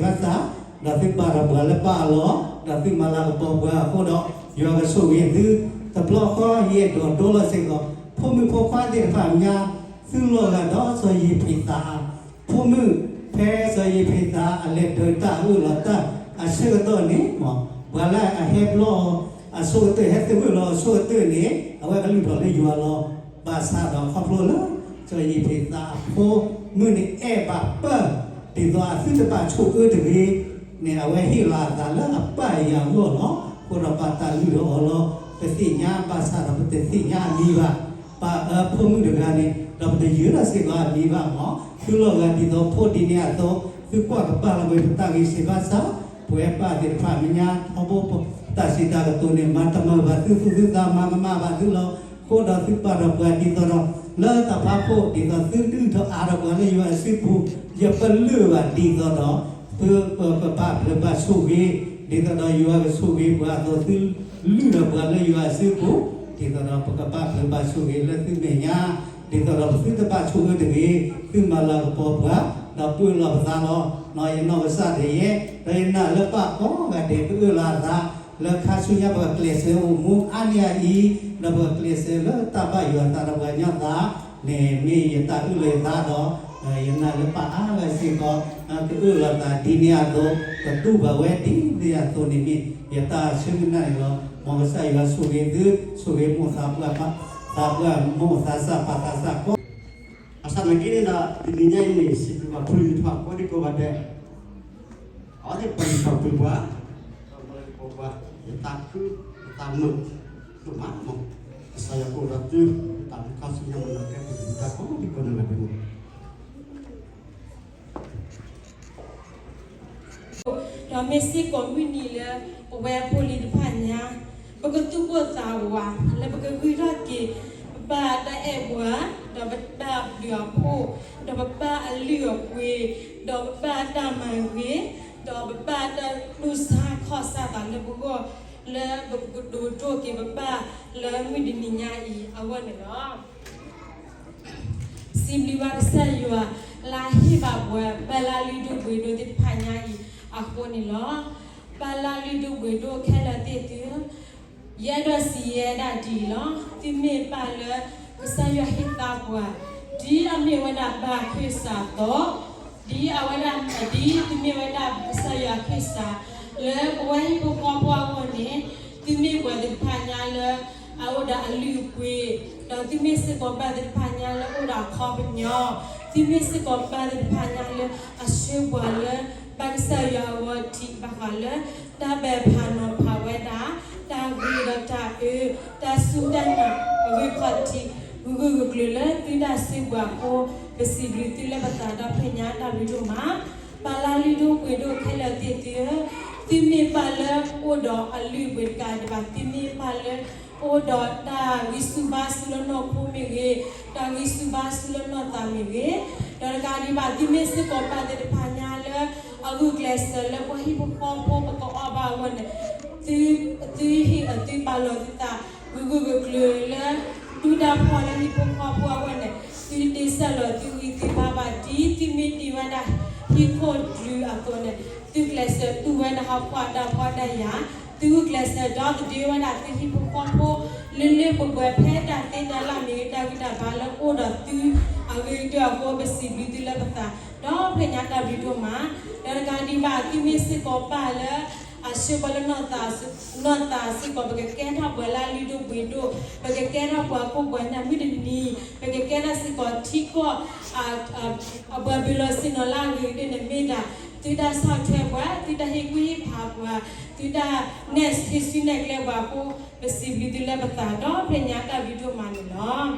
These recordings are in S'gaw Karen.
ဘၣ်ဆၣ်, ဒီးသုပာ်ထီၣ်ပှၤလၢပၢ်အလီၢ်, ဒီးသုမၤလၤကပီၤပှၤအဃိဒီး, ယွၤကဆိၣ်ဂ့ၤသု, တဘျီဃီယအဲၣ်ဒိးဒိလီၤစ့ၢ်ကီး, ဖိမုၣ်ဖိခွါသ့ၣ်တဖၣ်အမဲာ်ညါ, သုလီၤဂာ်ဒီးစီၤယ့ၤဖ့းသး, ဖိမုၣ်, ဖဲစီၤယ့ၤဖ့းသးအလဲၤဒုးတၢ်အၢၣ်လီၤတၢ်အဆၢကတီၢ်န့ၣ်, ပှၤလၢအဟဲဘျီအီၤ, အဆိကတၢၢ်ဟဲသဂၢၢ်လီၤအဆိကတၢၢ်န့ၣ်, အဝဲကလုၢ်ထီၣ်လၢယွၤလီၤ. ဘၣ်ဆၣ်ဒီးခီဖျိလၢ စီၤယ့ၤဖ့းသးအဖိမုၣ်န့ၣ်အဲၣ်ဘၣ်ပၢ်, ဒ်သိးအသုတဘၣ်ဆိၣ်အၢတဂ့ၤန့ၣ်, အဝဲဟ့ၣ်လီၤအသးလၢအပၢ်အယၢ်အဂီၢ်လီၤ. အဃိဒီးပာ်တၢ်လုၢ်ဒီးအီၤလီၤ. ပသ့ၣ်ညါဘၣ်ဆၣ်ဒီးပတသ့ၣ်ညါအမံၤဘၣ်. ပာ်အၢဖိမုၣ်တဂၤန့ၣ်, ဒီးပတယၢၤတၢ်စ့ၢ်ကီးအမံၤဘၣ်မး, သုလီၤဂာ်ဒ်သိးဖိဒ်န့ၣ်အသိး, သုကွၢ်ကပာ်လီၤဝဲပတၢ်ဂ့ၤစံးဘၣ်ဆၣ်, ပဝဲပၢ်သ့ၣ်တဖၣ်မဲာ်ညါထီဘိ, တၢ်စံးတၢ်ကတိၤန့ၣ် မၤတမုာ်ဘၣ်သု, သူၣ်သုသးမၤကမၣ်ဘၣ်သုလီၤ. အဃိဒီးသုပာ်ထီၣ်ပှၤဒ်သိးဒီး, လၢတၢ်ဖးခိၣ်ဒ်သိးသုဒုၣ်ထီၣ်အါထီၣ်ပှၤလၢယွၤအစုပူၤ, ယပလၢၢ်ဘၣ်ဒ်သိးဒီး, သုပကဘၣ်ဖျၢၣ်ဘၣ်ဆိၣ်ဂ့ၤ, ဒ်သိးဒီးယွၤကဆိၣ်ဂ့ၤပှၤအသိး, သုလုၢ်ထီၣ်ပှၤလၢယွၤအစုပူၤ, ဒ်သိးဒီးပကဘၣ်ဖျၢၣ်ဘၣ်ဆိၣ်ဂ့ၤလၢသုမဲာ်ညါ, ဒ်သိးဒီးပသုတဘၣ်ဆိၣ်အၢတဂ့ၤ, သုမၤလၤကပီၤပှၤ, ဒီးပၢလီၤပသးလီၤ. ယနီၢ်ကစၢ်ဒၣ်ယဲ, ဒီးယနာ်လၢပၢ်ကိးဂၤဒဲးကအၢၣ်လီၤအသး, လၢခါဆူညါပကကျဲးစၢးအိၣ်မူအါန့ၢ်အအံၤ, ဒီးပကကျဲးစၢးလၢတၢ်ဘၣ်ယွၤအသးဒီးပှၤကညီသး, န့ၣ်မ့ၢ်ယတၢ်အၢၣ်လီၤယသးဒီး, ယနာ်လၢပၢ်အါဂၤစ့ၢ်ကီး, ကအၢၣ်လီၤသးဒ်န့ၣ်အသိး, ကတူၢ်ဘၣ်ဝဲဒ်န့ၣ်အသိးန့ၣ်မ့ၢ်ယတၢ်ဆၢမုၢ်လၢ်န့ၣ်လီၤ. မ်ကစၢ်ယွၤဆိၣ်ဂ့ၤသု, ဆိၣ်ဂ့ၤမိၢ်သးပှၢ်, သးပှၢ်မိၢ်သးစၢ်ပၢ်သးစၢ်ကိး, ဘၣ်ဆၣ်သနာ်က့န့ၣ်ဒီး တနံၤညါအံၤန့ၣ် စံးဘျုးဘၣ်ဖိလံၤသ့ၣ်တဖၣ်ကိးဒံကိးဂၤဒဲး, အဝဲသ့ၣ်ပာ်လုၢ်ပာ်ပှ့ၤပှၤ, ဒီးမၤလၤကပီၤပှၤ, ယသးခု, ယသးမုာ်ဒိၣ်မး, ကစၢ်ယွၤကအိၣ်ဒီးသု, တၢ်မ့ၢ်ခါဆူညါမ့ၢ်နီၢ်ကဲပတၢ်ကိးဒံကိးဂၤဒဲးန့ၣ် ဒီးမ့ၢ်စ့ၢ်ကီးမုၢ်နံၤလၢ ပဝဲဖိလံၤတဖၣ်ညါ, ပကသူၣ်ပိၢ်သးဝးလၢပကဂံၢ်ထီၣ်က့ၤ ပဘၣ်တၢ်အဲၣ်ပှၤ, ဒီးပဘၣ်အဘျုးအဖှိၣ်, ဒီးပဘၣ်အလုၢ်အပှ့ၤ, ဒီးပဘၣ်တၢ်မၤဂ့ၤ, ဒီးပဘၣ်တၢ်တူၢ်ဆါခီၣ်ဆါသးလၢပဂီၢ်, လၢပကဒိးဒိၣ်က့ၤပဘၣ်လၢမုၢ်တနံၤညါအံၤအဂီၢ်န့ၣ်လီၤ. စံးဘျုးဘၣ်ကစၢ်ယွၤ လၢအဟ့ၣ်ဘၣ်ပှၤ ပၢ်လၢလုၢ်ဒိၣ်ပှ့ၤဒိၣ်သ့ၣ်တဖၣ်ညါအံၤအဃိန့ၣ်လီၤ. ပၢ်လၢလုၢ်ဒိၣ်ပှ့ၤဒိၣ်ခဲလၢာ်သ့ၣ်သုဧၢ, ယအဲၣ်ဒိးစံးယဲဒၣ်ဒ်အံၤလီၤ. သုမ့ၢ်ပၢ်လၢကစၢ်ယွၤဟ့ၣ်သါပှၤ, ဒ်အမ့ၢ်ဝဲဒၣ်ပၢ်ခၢၣ်စးအသိး, ဒ်အဝဲဒၣ်, ဒ်သုမ့ၢ်ဝဲဒၣ်ကစၢ်ယွၤခၢၣ်စး, လၢပဝဲဟံၣ်ဖိဃီဖိအဂီၢ်န့ၣ်, သုမ့ၢ်ပှၤသ့ၣ်တဖၣ်ညါလၢ အအိၣ်ဒီးအလုၢ်အပှ့ၤ, ဒီးသုမ့ၢ်စ့ၢ်ကီးပၢ်သ့ၣ်တဖၣ်ညါလၢအိၣ်ဒီးအခီပညီ, သုမ့ၢ်စ့ၢ်ကီးပၢ်သ့ၣ်တဖၣ်ညါလၢအဆှၢပှၤလၢ ဘၣ်ကစၢ်ယွၤအဂီၢ်ထံးဘၣ်ဃးလၢ တၢ်ဘၣ်ဖးနီၤဖးဝဲဒၣ်, တၢ်ဂ့ၤဒီးတၢ်အၢ, တၢ်စူၢ်တၢ်နာ်အဂ့ၢ်ခီၣ်ထံး, ဂုၤဂုၤဂုၤကျုၤလၢသုတၢ်စုပူၤအဃိ, ပစံးဘျုးသုလၢပသးဒီဖျၢၣ်ညါတၢ်ဘျုးဒိၣ်မး ပၢ်လၢလုၢ်ဒိၣ်ပှ့ၤဒိၣ်ခဲလၢာ်သ့ၣ်သုဧၢ, သုမ့ၢ်ပၢ်လၢအိၣ်ဒီးအလုၢ်အပှ့ၤတကးဒံးဘၣ်, သုမ့ၢ်ပၢ်လၢအိၣ်ဒီးတၢ်ဂံၢ်ဆူၣ်ဘါဆူၣ်လၢနီၢ်ခိမ့ၢ်ဂ့ၤ, တၢ်ဂံၢ်ဆူၣ်ဘါဆူၣ်လၢနီၢ်သးမ့ၢ်ဂ့ၤ, ဒီးတကးဒံးဘၣ် သုမ့ၢ်စ့ၢ်ကီးပၢ်သ့ၣ်တဖၣ်ညါလၢ အဂုာ်ကျဲးစၢးလၢပှၤဟံၣ်ဖိဃီဖိပကအီၣ်ဘၣ်အဂီၢ်န့ၣ်, သု, သုဟ့ၣ်အသုပာ်လီၤသုသး ဂုၤဂုၤကျုၤကျုၤလၢ ဒုၣ်တၢ်ဖီၣ်လၢဟံၣ်ဖိဃီဖိအဂီၢ်န့ၣ်, သုတ့စၢ်လီၤသုဂံၢ်သုဘါဘၣ်, ဒ်သုမ့ၢ်တ့ဝဲဒၣ်ဟံၣ်ခိၣ်ဒုးအသိးန့ၣ်, သုကျဲးစၢးတူၢ်ဝဲဒၣ်ဟီၣ်ခိၣ်အတၢ်ဖှီၣ်တၢ်ယာ်, သုဂုာ်ကျဲးစၢးဒီသဒၢဝဲဒၣ်သုဟံၣ်ဖိဃီဖိ လၢလၢပှဲၤပှဲၤ ဖဲတၢ်သ့တၢ်လၢ်မ့ၢ်ဂ့ၤ တၢ်ဂံၢ်တၢ်ဘါလၢအိၣ်ဒီးသုအဂ့ၤကတၢၢ်အဃိ ပစံးဘျုးသုလၢပသးဒီဖျၢၣ်ညါတၢ်ဘျုးဒိၣ်မး, ဒီးတကးဒံးဘၣ် သုမ့ၢ်စ့ၢ်ကီးပၢ်လၢ အဆှၢပှၤလၢ နီၢ်သးစ့ၢ်ကီး ပကကဲထီၣ်ပှၤလၢအလုၢ်ဒိၣ်ပှ့ၤဒိၣ်, ပကကဲထီၣ်ပှၤခိၣ်ပှၤနၢ်မုၢ်တနံၤ, ပကကဲထီၣ်စ့ၢ်ကီးထံကီၢ် အပှၤဘုးလီၤဆ့ၣ်နီၤလၢအဂ့ၤကတၢၢ်န့ၣ်မ့ၢ်ဒၣ် သုတၢ်ဆီၣ်ထွဲပှၤ, သုတၢ်ဟ့ၣ်ကူၣ်ဟ့ၣ်ဖးပှၤ, သုတၢ်နဲၣ်ဟ့ၣ်ဆူၣ်နဲၣ်ကျဲပှၤအဃိ ပစံးဘျုးသုလၢပသးဒီဖျၢၣ်ညါတၢ်ဘျုးဒိၣ်မးန့ၣ်လီၤ.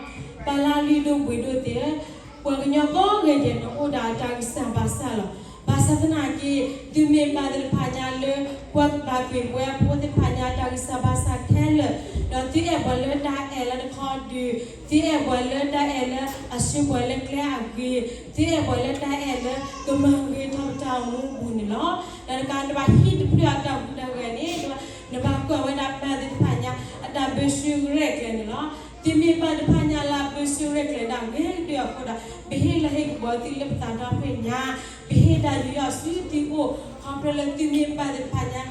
ပၢ်လၢအလုၢ်ဒိၣ်ပှ့ၤဒိၣ်သ့ၣ်ဧၢ, ပှၤကညီကိးဂၤဒဲးန့ၣ်အိၣ်ဒီးအတၢ်ဂံၢ်စၢ်ဘါစၢ်လီၤ. ဘၣ်ဆၣ်သနာ်က့ သုမ့ၢ်ပၢ်သ့ၣ်တဖၣ်ညါလၢ ပှၤဘၣ်ကွံာ်ပဝဲဖိသ့ၣ်တဖၣ်ညါတၢ်ဂံၢ်စၢ်ဘါစၢ်ခဲလၢာ်, ဒီးသုအဲၣ်ပှၤလၢတၢ်အဲၣ်လၢတခီဒုး, သုအဲၣ်ပှၤလၢတၢ်အဲၣ်လၢအဆှၢပှၤလၢကျဲအဂ့ၤ, သုအဲၣ်ပှၤလၢတၢ်အဲၣ်လၢကမၤဂ့ၤထီၣ်ပတၢ်အိၣ်မူအပူၤန့ၣ်လီၤ. ဒီးတကးဒံးဘၣ် ဟံၣ်တဖျၢၣ်အတၢ်ဟူးတၢ်ဂဲၤန့ၣ် နဘၣ်ကွၢ်ဝဲဒၣ်ပၢ်သ့ၣ်တဖၣ်ညါ အတၢ်ဘၢဆှၢရဲၣ်ကျဲၤန့ၣ်လီၤ. သုမ့ၢ်ပၢ်တဖၣ်ညါလၢ ပကမၤလၢဆူရဲၣ်ကျဲၤဒၣ်ဂ့ၤကတၢၢ်အဃိဒီး ပဟ့ၣ်လီၤဟ့ၣ်ကပီၤသုလၢပသးဒီဖျၢၣ်ညါ, ပဟ့ၣ်တၢ်ယူးယီၣ်ဆူသုအိၣ် ခီဖျိလၢသုမ့ၢ်ပၢ်သ့ၣ်တဖၣ်ညါ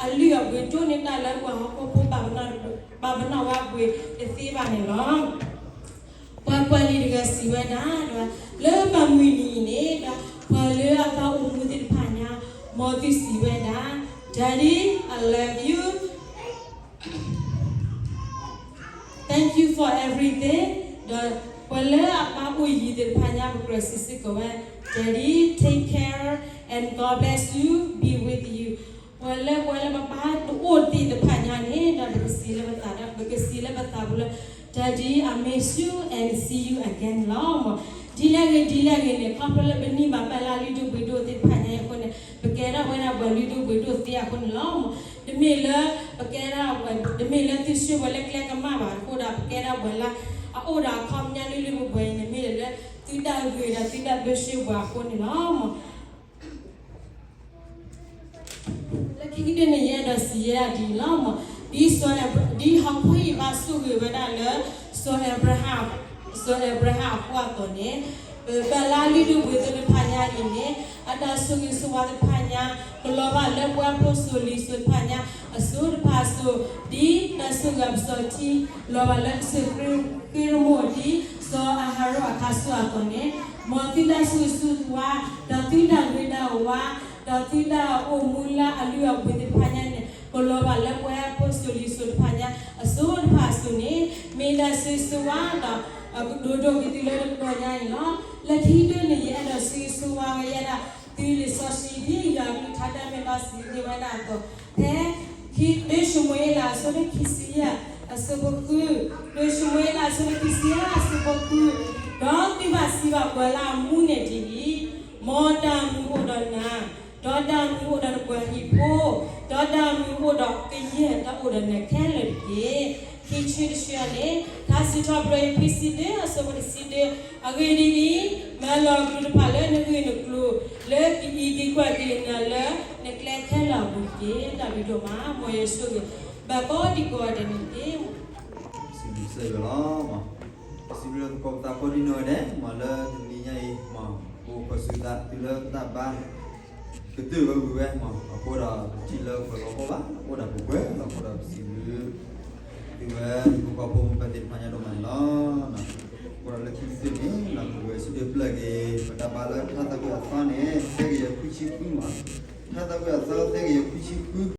အလုၢ်အပှ့ၤဒိၣ်န့ၢ်တၢ်လၢပှၤဟီၣ်ခိၣ်ဖိဘၣ်ပနီၣ် ဘၣ်ပနီၣ်ဝဲပှ့ၤတသ့ဘၣ်န့ၣ်လီၤ. ပှၤကွၢ်လံာ်တဂၤစံးဝဲဒၣ်ဒီး လၢမုၢ်နံၤအံၤန့ၣ်ဒီး ပှၤလၢအဘၣ်အိၣ်မူသ့ၣ်တဖၣ်ညါ မ်သုစံးဝဲဒၣ် Daddy, I love you. Thank you for everything. ဒီးပှၤလၢအဘၣ်အိၣ်ယံၤသ့ၣ်တဖၣ်ညါ ပကြၢးစံးစ့ၢ်ကီးဝဲ Daddy, take care and God bless you, be with you. ပှၤလၢပှၤလၢပဘၣ်တအိၣ်သ့ၣ်တဖၣ်ညါန့ၣ် ဒီးပကစံးလၢပသးဒီး ပကစံးလၢပသးပူၤလၢ Daddy, I miss you and see you again လီၤ. ဒ်လဲၣ်ဂ့ၤ ဒ်လဲၣ်ဂ့ၤန့ၣ် ခီဖျိလၢပနံၣ်ဘၣ်ပၢ်လၢ လုၢ်ဒိၣ်ပှ့ၤဒိၣ်သ့ၣ်တဖၣ်ညါအဃိန့ၣ် ပကဲထီၣ်ဝဲဒၣ်ပှၤလုၢ်ဒိၣ်ပှ့ၤဒိၣ်သ့အဃိန့ၣ်လီၤ. တမ့ၢ်လၢ ပကဲဒၣ် တမ့ၢ်လၢသုဆှၢပှၤလၢကျဲကမၣ်ဘၣ်အဃိဒီး ပကဲဒၣ်ပှၤလၢ အအိၣ်ဒီးအခီပညီလုၢ်လုၢ်ပှ့ၤပှ့ၤအံၤန့ၣ် မ့ၢ်လၢသုတၢ်ဂ့ၤဒီးသုတၢ်ဘျၢဆှၢပှၤအဃိန့ၣ်လီၤ. လၢခံကတၢၢ်န့ၣ် ယအဲၣ်ဒိးစံးယဲဒၣ်ဒ်န့ၣ်လီၤ. ဒ်စီၤအဲဘြ ဒ်ဟီၣ်ခိၣ်ဟံၣ်ဘၣ်ဆိၣ်ဂ့ၤဝဲဒၣ်လၢ စီၤအဲဘြဟၣ် စီၤအဲဘြဟၣ်အဃိအသိးန့ၣ် ပပၢ်လၢလုၢ်ဒိၣ်ပှ့ၤဒိၣ်တဖၣ်ညါအံၤန့ၣ် အတၢ်ဆိၣ်ဂ့ၤဆိၣ်ဝါသ့ၣ်တဖၣ်ညါ ကလီၤဘၣ်လၢပှၤဖိစိၤလံၤစိၤတဖၣ်ညါ အစိၤတဖၣ်အစိၤ ဒ်တၢ်ဆိၣ်ဂ့ၤအပစီၤထံ လီၤဘၣ်လၢကစၢၢ်ဃ့ရမိၣ်ဒ် စီၤအၤဟရိၣ်အခါဆူအသိးန့ၣ် မ်သုတၢ်ဆိၣ်ဂ့ၤဆိၣ်ဝါ ဒီးသုတၢ်ဂ့ၤတၢ်ဝါ ဒီးသုတၢ်အိၣ်မူလၢအလုၢ်အပှ့ၤသ့ၣ်တဖၣ်ညါန့ၣ် ကလီၤဘၣ်လၢပှၤဖိစိၤလံၤစိၤတဖၣ်ညါ အစိၤတဖၣ်အစိၤန့ၣ် မ့ၢ်ဒၣ်ဆိၣ်ဂ့ၤဆိၣ်ဝါဒီး ကဒိၣ်ဒိၣ်က့ၤသုလၢတကတီၢ်ညါန့ၣ်လီၤ. လၢခံကတၢၢ်န့ၣ် ယအဲၣ်ဒိးဆိၣ်ဂ့ၤဆိၣ်ဝါဝဲဒၣ် သုလံာ်စီဆှံဒ်ယွၤအကလုၢ်ကထါတၢ်မ့ၢ်ဘၣ်စံးန့ၢ်ဝဲဒၣ်အသိး ဖဲ ဒ်ၡမူၤအ့လးအဆၢဒိၣ်ခံဆံယဲၢ် အဆၢဖိဃု, ဒ်ၡမူၤအ့လးအဆၢဒိၣ်ခံဆံယဲၢ် အဆၢဖိဃု, ဒီးသုဘၣ်စံးဘၣ်ပှၤလၢအမူန့ၣ်ဒ်အံၤ, မ်တၢ်မုာ်အိၣ်ဒီးနၤ, ဒီးတၢ်မုာ်အိၣ်ဒီးနပှၤဟံၣ်ဖိ, ဒီးတၢ်မုာ်အိၣ်ဒီးကယဲၢ်တၢ်အိၣ်ဒီးနၤခဲလၢာ်တက့ၢ်. ခံဆၢတဆၢန့ၣ် ထါစံးထီၣ်ပတြၢၤ အခွံဆံတၢ အဆၢဖိတဆံတၢ, အဂ့ၢ်ဒ်အံၤ, မၤလီၤအကလုၢ်တဖၣ်လၢနဂ့ၢ်နကျိၤ လၢကအံးက့ၤကွၢ်က့ၤနၤလၢနကျဲခဲလၢာ်အပူၤတက့ၢ်. တၢ်ဘျုးဒိၣ်မး မ်ယွၤဆိၣ်ဂ့ၤ ဘၣ်ကိးဒံကိးဂၤဒဲးန့ၣ်တက့ၢ်. စံးဘျုးစၢ်ယွၤလီၤ. စံးဘျုးလၢသကိးပသးကိးဒံနီၢ်ဂၤဒဲး မ်လၢတနံၤညါအံၤ မ်ပအိၣ်ခိးစူၤသးတုၤလၢပတၢ်ဘါ ကတၢၢ်ဝဲဝံၤဝဲ မ်အဃိဒီး ပထံၣ်လၢပှၤလီၤဘီဘၣ် အိၣ်ဒၣ်ပှဲၤပှဲၤလီၤ. အဃိဒီးပစံးဘျုး သုဝဲ ဟံၣ်ဖိဃီဖိမိၢ်ပၢ်သ့ၣ်တဖၣ်ညါဒိၣ်မးန့ၣ်လီၤ. အဃိဒီးလၢခံကတၢၢ်န့ၣ် လီၤကဝဲၤဆူဒၢပျၢၢ်က့ၤ ပတၢ်ဘါလၢထါသးဝံၣ်အသီန့ၣ် သၢကယၤခွံဆံဃုမး, ထါသးဝံၣ်အသီသၢကယၤခွံဆံဃု